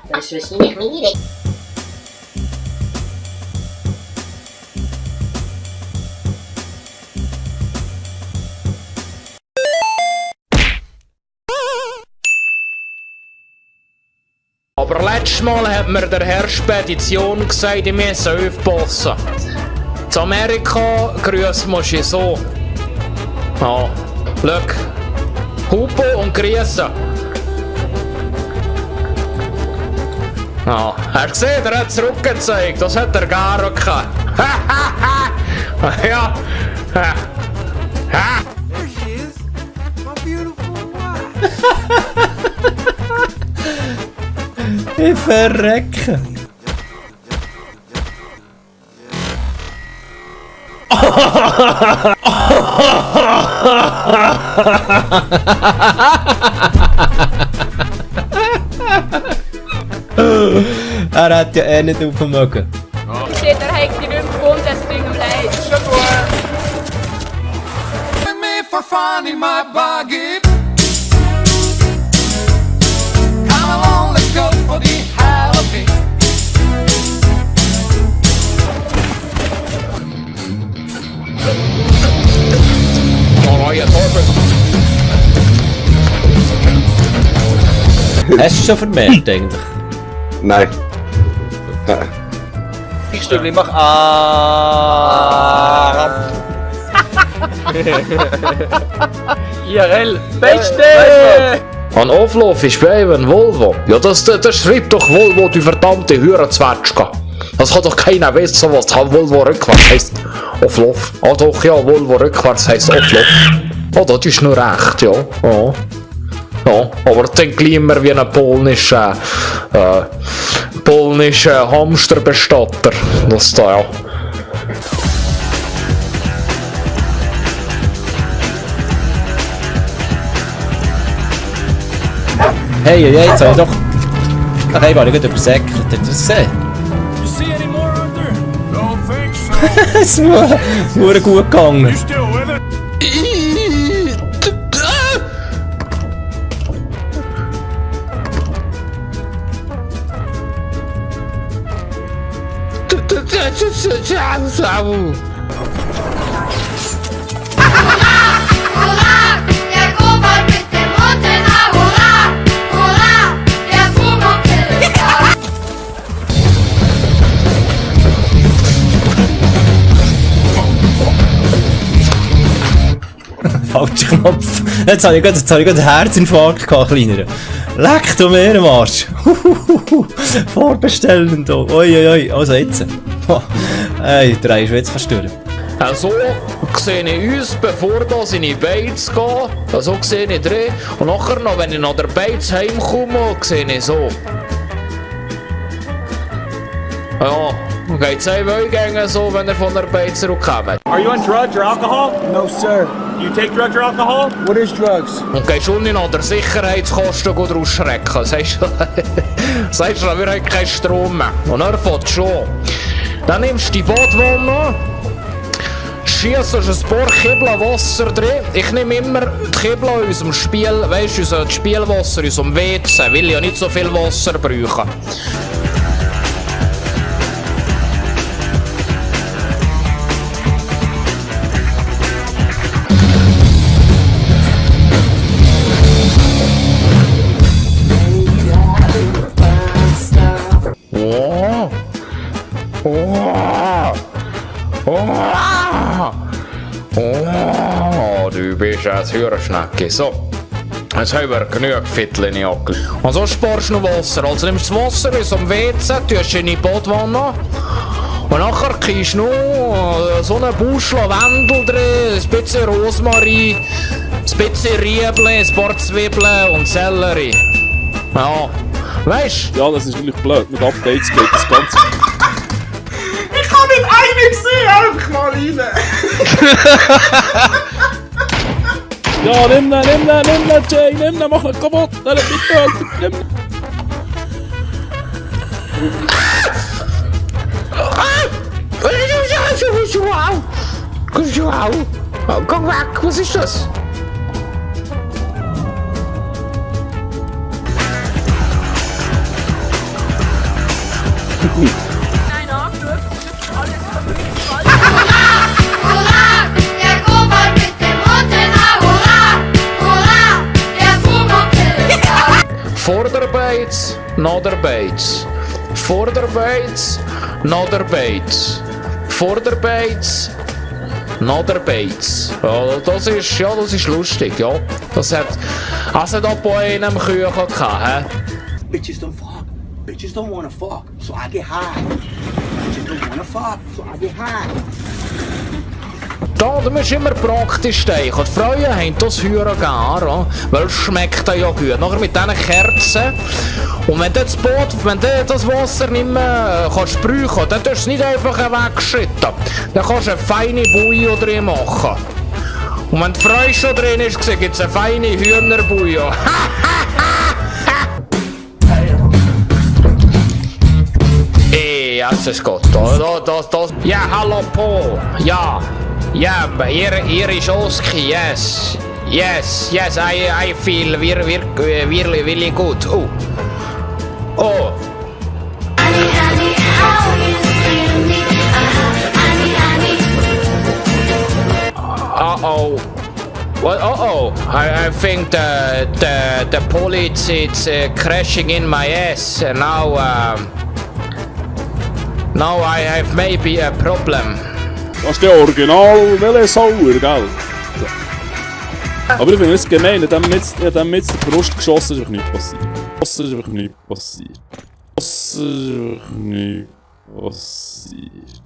Dat is misschien echt mijn idee. Aber letztes Mal hat mir der Herr Spedition gesagt, ich müsse aufpassen. Zu Amerika grüßen musst du so. Ja, schau. Hupo und grüßen. Ja, hast du gesehen, er hat zurückgezeigt, das hat er gar gehabt. Ja. There she is, my beautiful wife. Ich verrecke. Er hat ja eh nicht aufmögen. Ich sehe, der hat die nicht gefunden, es tut ihm leid. Schon gut. Me for finding my buggy. Come along, let's go for the Halloween. Oh, ja, Torben. Hast du schon vermerkt eigentlich? Nein. Stübli, mach ah. IRL, Beste! Ein Auflauf ist bei einem Volvo. Ja, das schreibt doch Volvo, die verdammte Hürenzwetschge. Das kann doch keiner wissen, was Volvo rückwärts heisst. Auflauf. Ah doch, ja, Volvo rückwärts heisst Auflauf. Oh, das ist nur recht, ja. Ja. Ja, aber dann glimmer wie ein polnischer Hamsterbestatter. Das da, ja. Hey, jetzt habe ich doch... Ach, ich war nicht übersäckelt, habt ihr das gesehen? You see any more under? Don't think so. Es ist nur gut gegangen. Still with it? Hurra, der Kobold mit dem roten Haar. Hurra, hurra, der Pumuckl ist da. Falscher Knopf. Jetzt habe ich gerade einen Herzinfarkt gehabt, kleiner. Leck du mir am Arsch. Vorbestellen da. Oi. Also jetzt. Ey, drei ist jetzt fast durch. So sehe ich uns, bevor das in die Beiz gehe. So sehe ich drin. Und nachher noch, wenn ich nach der Beiz heimkomme, sehe ich so. Ja, geht's euch gehen so, wenn ihr von der Beiz zurückkommt. Are you on drugs or alcohol? No, sir. Do you take drugs or alcohol? What is drugs? Und gehst du nicht nach der Sicherheitskosten rausschrecken. Sagst du, wir haben keinen Strom mehr. Und er fährt schon. Dann nimmst du die Badwanne, schiessest ein paar Kibel Wasser drin. Ich nehme immer die Kibel aus unserem Spiel, weißt du, das Spielwasser aus dem WC, will ja nicht so viel Wasser brauchen. Oh, du bist ein Hühnerschnecke. So, jetzt haben wir genug Viertel in die Jacke. Und so sparst du noch Wasser. Also nimmst du das Wasser aus dem WC, tust in die Badwanne. Und nachher kriegst du noch so einen Busch Lavendel drin, ein bisschen Rosmarin, ein bisschen Riebeln, ein paar Zwiebeln und Sellerie. Ja, weißt du? Ja, das ist natürlich blöd. Mit Updates geht das Ganze. Ich habe nicht einen gesehen, einfach mal rein. Ja, nimm den, Jay, nimm den, mach ihn kaputt. Bitte, nimm. Komm weg, was ist das? Vorderbeets, Naderbeets. Vorderbeets, Naderbeets. Vorderbeets, Naderbeets. Ja, das ist lustig, ja. Das hat auch bei einem Küchen gehabt, hä? Bitches don't fuck. Bitches don't wanna fuck, so I get high. Bitches don't wanna fuck, so I get high. Da musst du immer praktisch denken. Die Frauen haben das Heuer gerne, weil es schmeckt ja gut. Nachher mit diesen Kerzen. Und wenn du das Wasser nicht mehr kannst brauchen, dann tust du es nicht einfach wegschütten. Dann kannst du eine feine Bouillon drin machen. Und wenn die Frau schon drin ist, gibt es eine feine Hühnerbouillon. Jesus Gott. Ja, hallo Paul. Ja. Ja, hier is Oski, yes. Yes, I feel really good. Oh. Oh. Honey, honey, how you feel me? Honey, honey. Uh-oh. What? Uh-oh. I think the police is crashing in my ass. Now I have maybe a problem. Das ist der Original Velesauer, gell? Aber ich finde es gemein, ich habe dem jetzt die Brust geschossen, ist einfach nichts passiert. Das ist einfach nichts passiert. Das ist einfach nichts passiert.